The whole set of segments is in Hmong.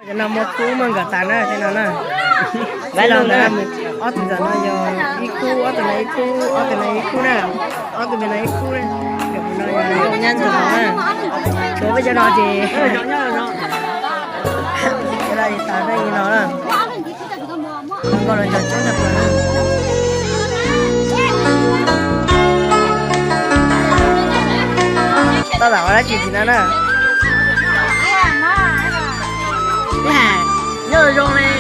Cov no muaj khub muaj nkawm tas na, tej no na. Lawv los ntawd, ob tug ntawm no yog ib khub, ob tug no ib khub, ob tug no ib khub na, ob tug ntawm no ib khub na. Cov no yog nyab ntxawm na. Tshuav peb cov no ces, cov no ces tas peb li no na. Nkauj los nco coob tshaj plaws na. Tab tom ua dab tsi tim no na? Nyob zoo li.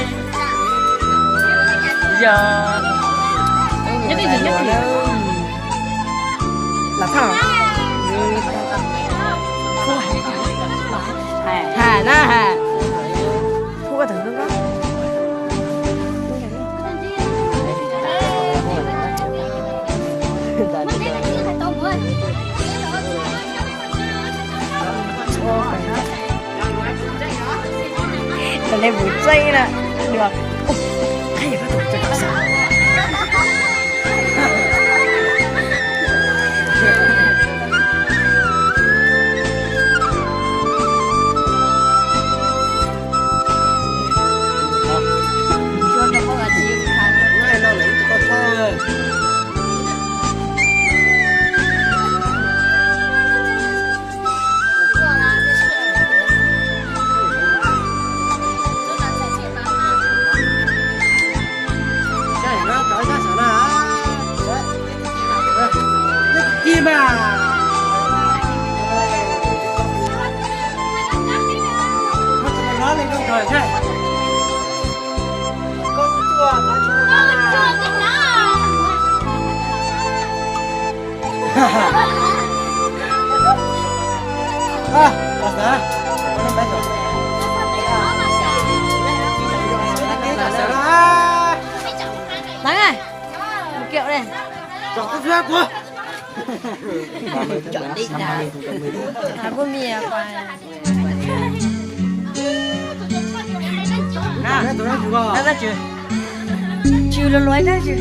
Yog, nyob twj ywm, nyob twj ywm. Los thauj. Has na has. Hu ua tawm nkaus. Tawm li vus tseeb na. Qhib yam koj tus tseem xav. Ib mas. Muab tsis mus hnov li zoo kawg thiab. Koj tuaj tsis mus hnov. Tag, mus kiag ua li. Tsw los luag dab tsi?